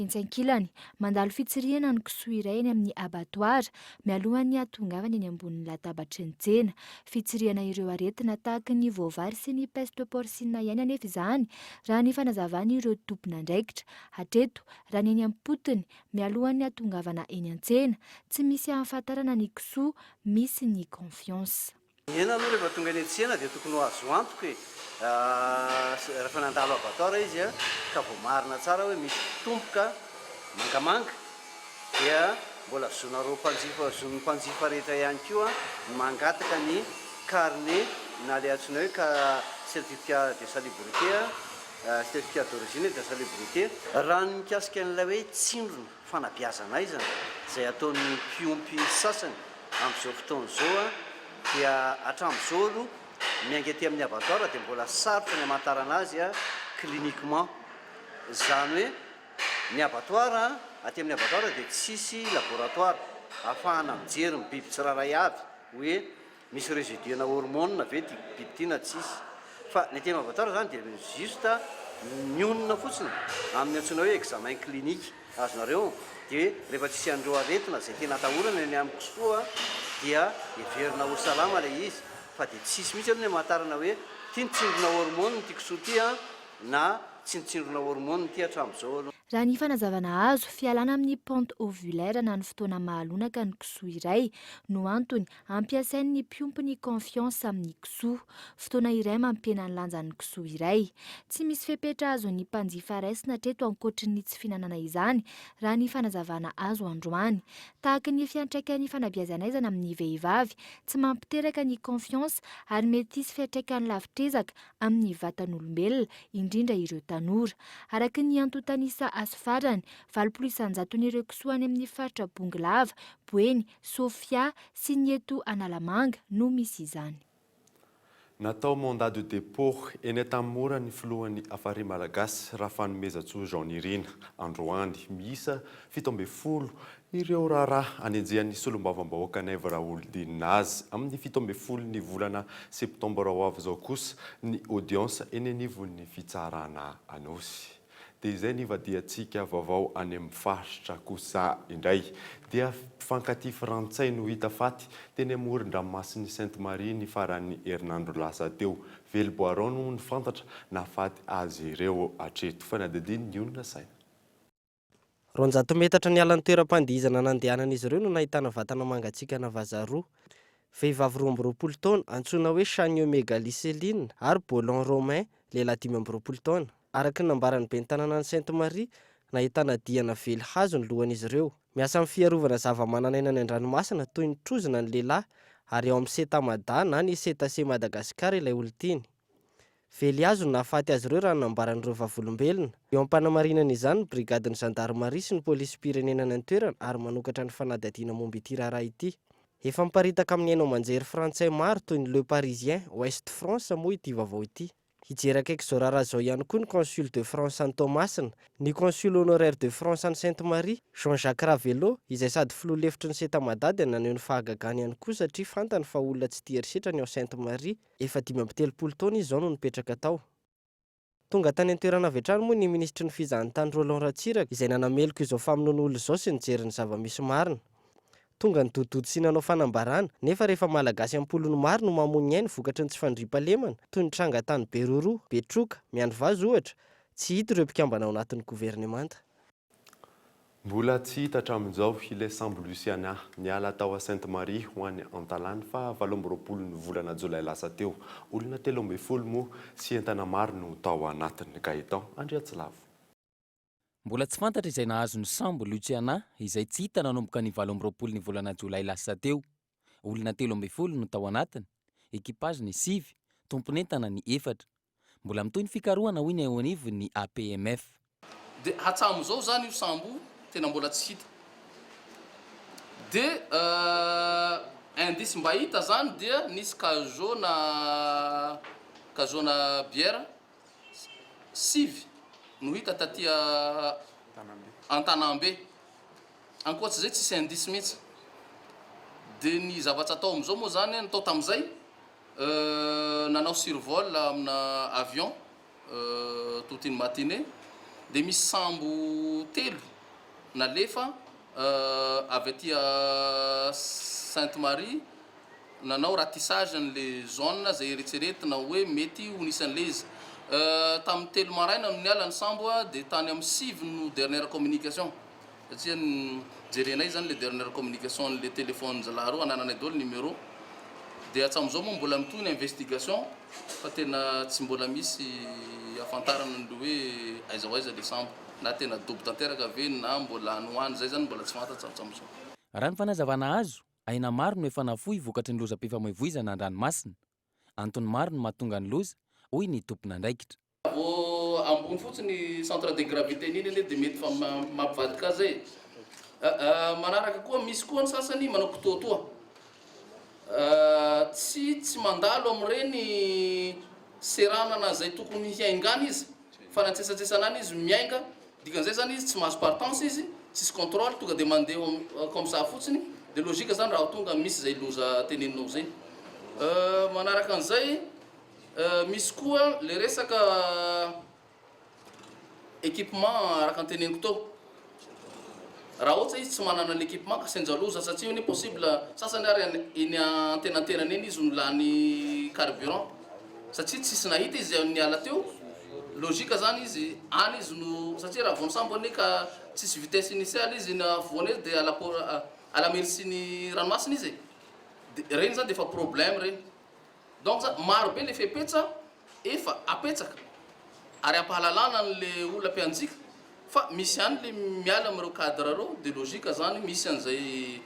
[SPEAKER 14] Etsy ankilany, mandalo fitsirihana ny kisoa iray eny amin'ny abattoir, mialohan'ny hahatongavany eny ambonin'ny latabatry ny tsena. Fitsirihana ireo aretina tahaka ny voavary sy ny peste porcine ihany anefa izany, raha ny fanazavan'ireo tompon'andraikitra. Hatreto, raha ny eny am-potony, mialohan'ny hahatongavana eny an-tsena, tsy misy ahafantarana ny kisoa misy ny confiance.
[SPEAKER 19] Ny hena aloha rehefa tonga eny an-tsena dia tokony ho azo antoka e! Rehefa nandalo abattoir izy ka voamarina tsara hoe misy tomboka mangamanga dia mbola zonareo mpanjifa, zon'ny mpanjifa rehetra ihany koa ny mangataka ny carnet na ilay antsoina hoe certificat de salubrité, certificat d'origine et de salubrité. Raha ny mikasika an'ilay hoe tsindrona fanabeazana aizana izay ataon'ny mpiompy sasany amin'izao fotoana izao dia hatramin'izao aloha miainga aty amin'ny abattoir dia mbola sarotra ny hamantarana azy cliniquement. Izany hoe ny abattoir, aty amin'ny abattoir dia tsisy laboratoire ahafahana mijery ny biby tsirairay avy hoe Misy résidu ana hormone ve ity biby ity na tsisy? Fa ny aty Mavatar zany dia juste mionona fotsiny amin'ny antsoina hoe examen clinique azonareo dia rehefa tsisy an'ireo aretina izay tena atahorana eny amin'ny kisoa dia heverina ho salama ilay izy fa dia tsisy mihitsy aloha ny hamantarana hoe ity nitsindrona hormone ity kisoa ity an na tsy nitsindrona hormone ity hatramin'izao aloha.
[SPEAKER 14] Raha ny fanazavana azo, fialana amin'ny pente ovulaire na ny fotoana mahalonaka ny kisoa iray no antony ampiasain'ny mpiompy ny confiance amin'ny kisoa. Fotoana iray mampihena ny lanjan'ny kisoa iray. Tsy misy fepetra azon'ny mpanjifa raisina hatreto ankoatry ny tsy fihinanana izany, raha ny fanazavana azo androany. Tahaky ny fiantraikan'ny fanabeazanaizana amin'ny vehivavy, tsy mampiteraka ny confiance ary mety hisy fiantraikany lavitr'ezaka amin'ny vatan'olombelona, indrindra ireo tanora. Araka ny antontan'isa azo farany, 80 isan-jaton'ireo kisoa any amin'ny faritra Bongolava, Boeny, Sofia sy ny eto Analamanga no misy izany.
[SPEAKER 5] Natao mandat de dépôt eny Antanimora ny filohan'ny Hafari Malagasy, Rafanomezantsoa Jean Nirina, androany. Miisa 17 Ireo raharaha anenjehan'ny solombavambahoaka Naivo Raholdina azy amin'ny 17 ny volana septambra ho avy izao kosa ny audience eny anivon'ny fitsarana Anosy. Dia izay ny ivadihantsika vaovao any amin'ny faritra kosa indray. Dia mpifankatia frantsay no hita faty teny amoron-dranomasin'i Sainte Marie ny faran'ny herinandro lasa teo. Vely boiron no fantatra nahafaty azy ireo hatreto. Fanadihadian'ny olona saina.
[SPEAKER 2] 200 metatra niala ny toeram-pandihizana nandehanan'izy ireo no nahitana vatana mangatsiakana vazaha roa. Vehivavy 22 taona, antsoina hoe Chagneux Megalie Céline ary Bolon Romain, lehilahy 25 taona. Araka ny nambaran'ny ben'ny tanànan'i Sainte Marie, nahitana diana vely hazo ny lohan'izy ireo. Miasa amin'ny fiarovana zavamananaina any an-dranomasina toy ny trozona ny lehilahy ary ao amin'ny Cetamada na ny Cetacé Madagascar ilay olon-tiany. Vely hazo no nahafaty azy ireo raha ny nambaran'ireo vavolombelona. Eo am-panamarinana izany ny brigadin'ny zandarimaria sy ny polisim-pirenena any an-toerana ary manokatra ny fanadihadiana momba ity raharaha ity. Efa miparitaka amin'ny haino aman-jery frantsay maro toy ny Le Parisien, Ouest France moa ity vaovao ity. Hijery akaiky izao raharaha izao ihany koa ny Consul de France any Toamasina, ny Consul honoraire de France any Sainte Marie, Jean Jacques Ravelot, izay sady filoha lefitry ny Setamada dia naneho ny fahagagany ihany koa satria fantany fa olona tsy tia herisetra ny ao Sainte Marie. Efa 35 taona izy izao no nipetraka tao. Tonga tany an-toerana avy hatrany moa ny minisitry ny fizahantany Roland Ratsiraka izay nanameloka izao famonoana olona izao sy nijery ny zava-misy marina. Tonga nidododo sy nanao fanambarana, nefa rehefa Malagasy am-polony maro no mamoy ny ainy vokatry ny tsy fandriampahalemana, toy ny tranga tany Beroroha, Betroka, Miandrivazo ohatra, tsy hita ireo mpikambana ao anatin'ny governemanta.
[SPEAKER 5] Mbola tsy hita hatramin'izao ilay sambo Luciana niala tao Sainte Marie ho any Antalaha ny faha 28 ny volana jolay lasa teo. Olona 13 moa sy entana maro no tao anatiny. Gaëtan Andriatsilavo.
[SPEAKER 16] Mbola tsy fantatra izay nahazo ny sambo Luciana izay tsy hita nanomboka ny 28 ny volana jolay lasa teo. Olona 13 no tao anatiny, ekipazy ny sivy, tompon'entana ny efatra. Mbola mitohy ny fikarohana hoy ny eo anivon'ny APMF.
[SPEAKER 4] Dia hatsamin'izao izany io sambo io tena mbola tsy hita. Dia indice mba hita izany dia nisy cajot na cajot na bière sivy no hita taty Antanambe. Ankoatr'izay tsisy indice mihitsy. Dia ny zavatra atao amin'izao moa izany, natao tamin'izay, Nanao survol amina avion toute une matinée dia misy sambo telo nalefa avy aty Sainte Marie nanao ratissage an'le zone zay eretseretina hoe mety ho nisy an'le izy. Tamin'ny telo maraina no niala ny sambo dia tany amin'ny sivy no dernière communication. Satria jerenay zany le dernière communication an'le téléphone zalahy reo, anananay daholo numéro, de hatramizao moa mbola mitohy ny investigation fa tena tsy mbola misy afantarana an'le hoe aiza ho aiza le sambo, na tena dobo tanteraka ve na mbola any ho any, zay zany mbola tsy fantatra hatramizao.
[SPEAKER 16] Raha ny fanazavana azo, aina maro no efa nafoy vokatry ny lozam-pifamoivoizana an-dranomasina. Antony maro no mahatonga ny loza, hoy ny tompon'andraikitra.
[SPEAKER 4] Vao ambony fotsiny centre de gravité n'iny anie de mety fa mampivadika azy e. Manaraka koa misy koa ny sasany manao kitoatoa. Tsy tsy mandalo amin'ireny seranana izay tokony hiaingana izy fa ny antsesantsesana any izy miainga, dikan'izay zany izy tsy mahazo partance izy, tsisy contrôle, tonga de mandeha comme ça fotsiny, de logique zany raha tonga misy izay loza teneninao izay. Manaraka an'izay. Misy koa le resaka équipement araka ny teneniko teo. Raha ohatra izy tsy manana ny équipement ka sendra loza satria anie possible sasany ary eny antenantenany eny izy no lany carburant satria tsisy nahita izy niala teo, logique zany izy any izy no satria raha vao ny sambo anie ka tsisy vitesse initiale izy eny afovoany eny dia à la à la merci ny ranomasina izy e, de reny zany de efa problème reny. Donc zany maro be le fepetsa efa apetsaka ary ampahalalana anle olona mpianjika fa misy ihany le miala amin'ireo cadre reo de logique zany misy an'izay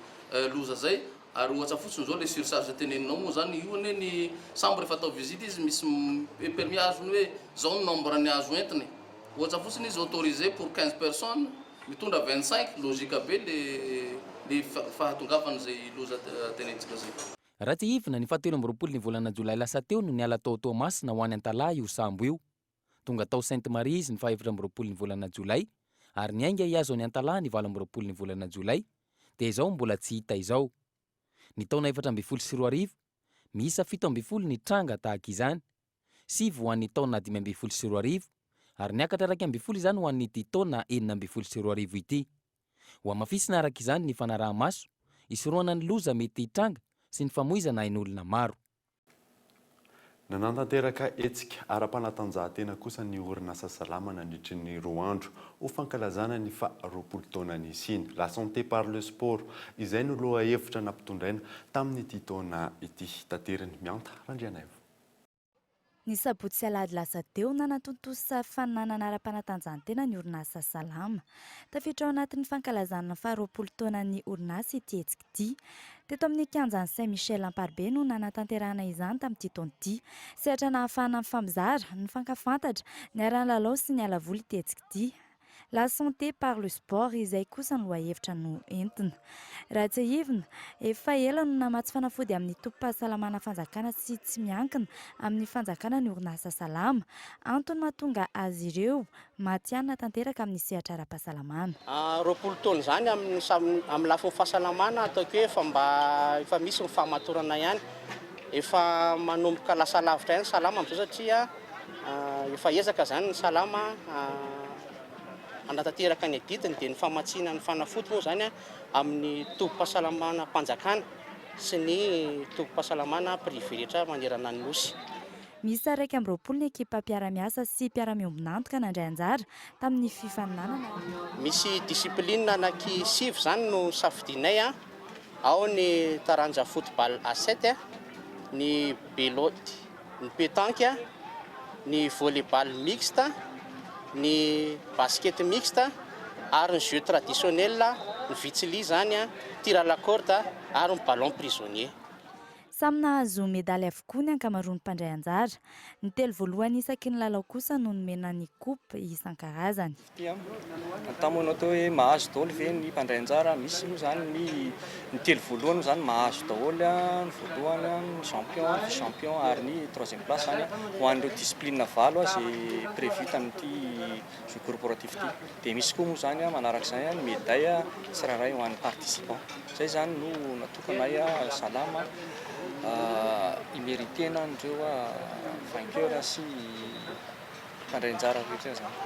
[SPEAKER 4] loza zay ary ohatra fotsiny zao le surcharge teneninao moa zany io anie ny sambo rehefa atao visite izy misy permis azony hoe zao ny nombre ny azo entina e ohatra fotsiny izy autorisé pour 15 personnes mitondra 25 logique be le le fahatongavan'izay loza tenenintsika zay.
[SPEAKER 16] Raha tsiahivina, ny fahatelo amby 20 ny volana jolay lasa teo no niala tao Toamasina ho any Antalaha io sambo io. Tonga tao Sainte Marie izy ny faha-24 ny volana jolay ary niainga hihazo an'i Antalaha ny 28 ny volana jolay, dia izao mbola tsy hita izao. Ny taona 2014, miisa 17 ny tranga tahaka izany, sivy ho an'ny taona 2015 ary niakatra 11 izany ho an'ity taona 2016 ity. Hohamafisina araka izany ny fanaraha-maso, hisorohana ny loza mety hitranga sy ny famoizana ain'olona maro.
[SPEAKER 5] Nanatanteraka hetsika ara-panatanjahantena kosa ny orinasa Salama nandritry ny roa andro ho fankalazana ny faha 20 taona nisiany. La santé par le sport, izay no lohahevitra nampitondraina tamin'ity taona ity. Taterin'i Mianta Randrianaivo.
[SPEAKER 20] Ny sabotsy sy alahady lasa teo, nanatontosa fananana ara-panatanjahantena ny orinasa Salama. Tafiditra ao anatin'ny fankalazana ny faha 20 taonan'ny orinasa ity hetsika ity. Teto amin'ny kianjan'i Saint Michel Amparibe no nanatanterahana izany tamin'ity taona ity. Sehatra nahafahana nifampizara, nifankafantatra, niara-nilalao sy niala voly ity hetsika ity. La santé par le sport izay kosa no lohahevitra no entina. Raha tsiahivina, efa ela no namatsy fanafody amin'ny tobim-pahasalamana fanjakana sy tsy miankina amin'ny fanjakana ny orinasa Salama. Antony mahatonga azy ireo matihanina tanteraka amin'ny sehatra ara-pahasalamana.
[SPEAKER 3] 20 taona izany amin'ny amin'ny lafiny fahasalamana ataoko hoe efa mba efa misy ny fahamatorana ihany. Efa manomboka lasa lavitra ihany Salama amin'izao satria Efa ezaka izany ny Salama hanatanteraka ny adidiny dia ny famatsiana ny fanafody moa izany amin'ny tobim-pahasalamana-mpanjakana sy ny tobim-pahasalamana privé rehetra manerana ny Nosy.
[SPEAKER 20] Miisa 21 ny ekipa mpiara-miasa sy mpiara-miombon'antoka nandray anjara tamin'ny fifaninanana.
[SPEAKER 3] Misy discipline anaky sivy izany no safidianay, ao ny taranja football à sept, ny belote ny pétanque, ny volley-ball mixte, ny basket mixte ary ny jeux traditionnels, ny vitsili izany, tir à la corde ary ny ballon prisonnier.
[SPEAKER 20] Samy nahazo medaly avokoa ny ankamaroan'ny mpandray anjara. Ny telo voalohany isaky ny lalao kosa no nomena ny coupe isan-karazany.
[SPEAKER 6] Ity an, anontany moa ianao teo hoe mahazo daholo ve ny mpandray anjara, misy moa izany ny ny telo voalohany moa izany mahazo daholo an, ny voalohany an, ny champion, ny vice champion ary ny troisième place izany an, ho an'ireo discipline valo izay prévu tamin'ity jeux corporatif ity. Dia misy koa moa izany an manarak'izay an ny médaille tsirairay ho an'ny participant. Izay izany no natokanay Salama hi-mériter-na an'ireo vainqueur sy Mpandray anjara rehetra izany.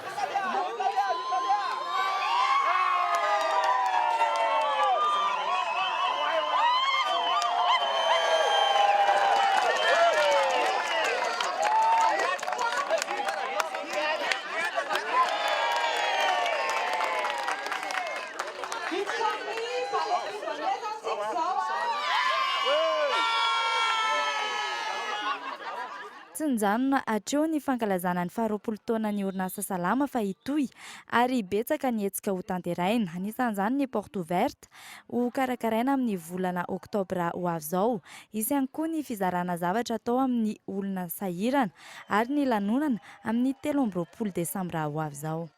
[SPEAKER 20] Tsy nijanona hatreo ny fankalazana ny faharoapolo taonan'ny orinasa Salama fa hitohy ary betsaka ny hetsika hotanterahina. Anisan'izany ny porte ouverte ho karakaraina amin'ny volana oktobra ho avy izao. Hisy ihany koa ny fizarana zavatra atao amin'ny olona sahirana ary ny lanonana amin'ny 23 desambra ho avy izao.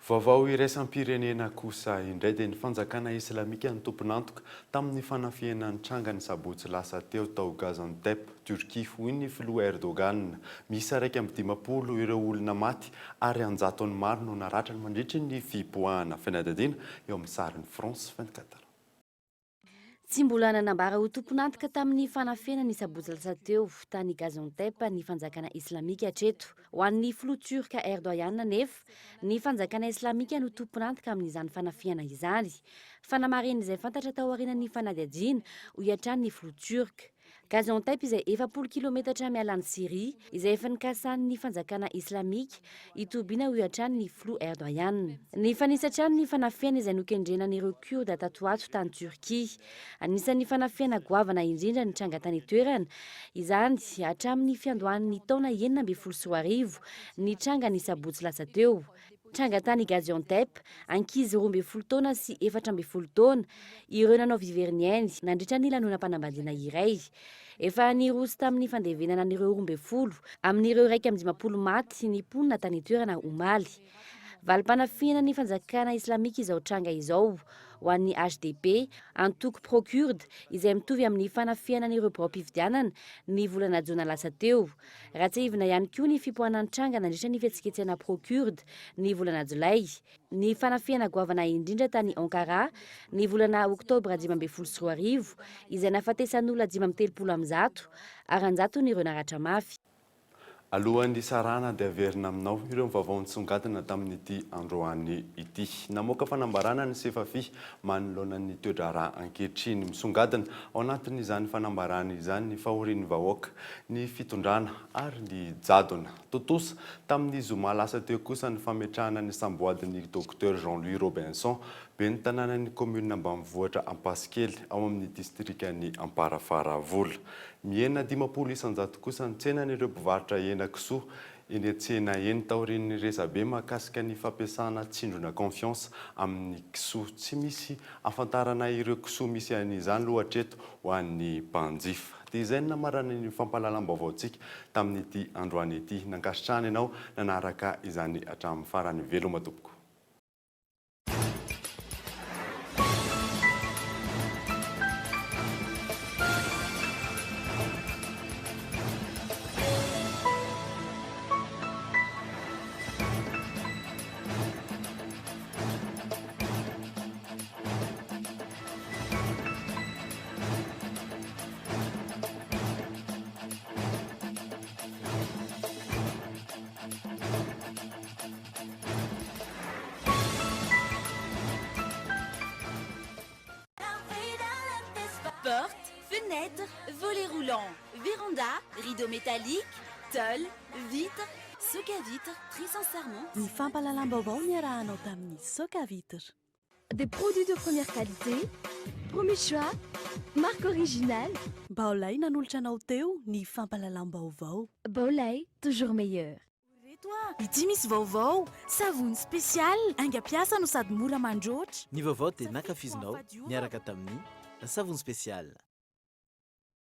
[SPEAKER 5] Vaovao iraisam-pirenena kosa indray dia ny fanjakana islamika no tompon'antoka tamin'ny fanafihana nitranga ny sabotsy lasa teo tao Gaziantep, Turquie, hoy ny filoha Erdogan. Miisa 51 ireo olona maty ary an-jatony maro no naratra mandritry ny fipoahana. Fanadihadiana eo amin'ny sarin'ny France 24.
[SPEAKER 7] Tsy mbola nanambara ho tompon'antoka tamin'ny fanafihana ny sabotsy lasa teo tany Gaziantep ny fanjakana islamika hatreto. Ho an'ny filoha Turc Erdogan anefa, ny fanjakana islamika no tompon'antoka amin'izany fanafihana izany. Fanamarin'izay fantatra taorian'ny fanadihadiana, hoy hatrany ny filoha Turc. Gaziantep izay 40 kilometatra miala an'i Syria, izay efa nikasan'ny fanjakana islamika hitobiana hoy hatrany ny filoha Erdogan. Nifanisa hatrany ny fanafihana izay nokendrena an'ireo Kurda tato ho ato tany Turquie. Anisan'ny fanafihana goavana indrindra nitranga tany an-toerana izany hatramin'ny fiandohan'ny taona 2016, nitranga ny sabotsy lasa teo. Tranga tany Gaziantep, ankizy 12 taona sy 14 taona ireo nanao vivery ny ainy nandritra ny lanonam-panambadiana iray. Efa niroso tamin'ny fandevenana an'ireo 12 amin'ireo 51 maty ny mponina tany an-toerana omaly. Valim-panafihana ny fanjakana islamika izao tranga izao ho an'ny HDP, antoko pro-kurde, izay mitovy amin'ny fanafihana an'ireo biraom-pifidianana ny volana jona lasa teo. Raha tsiahivina ihany koa ny fipoahana nitranga nandritra ny fihetsiketsehana pro-Kurde ny volana Jolay, ny fanafihana goavana indrindra tany Ankara ny volana Oktobra 2015, izay nahafatesan'olona 135 ary an-jatony ireo naratra mafy.
[SPEAKER 5] Alohan'ny hisarahana dia averina aminao ireo vaovao nisongadina tamin'ity androany ity. Namoaka fanambarana ny Sefafi manoloana ny toe-draharaha ankehitriny. Misongadina ao anatin'izany fanambarana izany ny fahorian'ny vahoaka, ny fitondrana ary ny jadona. Tontosa tamin'ny zoma lasa teo kosa ny fametrahana ny samboadin'ny Docteur Jean Louis Robinson, ben'ny tanànan'ny kaominina ambanivohitra Ampasikely ao amin'ny distrikan'i Amparafaravola. Mihena 50% kosa ny tsenan'ireo mpivarotra hena kisoa eny an-tsena eny taorian'ny resabe mahakasika ny fampiasana tsindrona confiance amin'ny kisoa. Tsy misy ahafantarana ireo kisoa misy an'izany aloha hatreto ho an'ny mpanjifa. Dia izay no namarana ny fampahalalam-baovaontsika tamin'ity androany ity. Nankasitrahana ianao nanaraka izany hatramin'ny farany. Veloma tompoko.
[SPEAKER 1] Porte, fenêtre, volet roulant, véranda, rideau métallique, tôle, vitre, soca vitre, très sincèrement.
[SPEAKER 9] Ny fampahalalam-baovao niarahanao tamin'ny Soca Vitre.
[SPEAKER 10] Des produits de première qualité, premier choix, marque originale.
[SPEAKER 9] Baolai nanolotra anao teo ny fampahalalam-baovao.
[SPEAKER 10] Baolai, toujours meilleur.
[SPEAKER 20] Reto a! Ity misy vaovao! Savony spécial, haingam-piasa no sady mora mandroatra.
[SPEAKER 12] Ny vaovao dia nankafizinao niaraka tamin'ny savony spécial.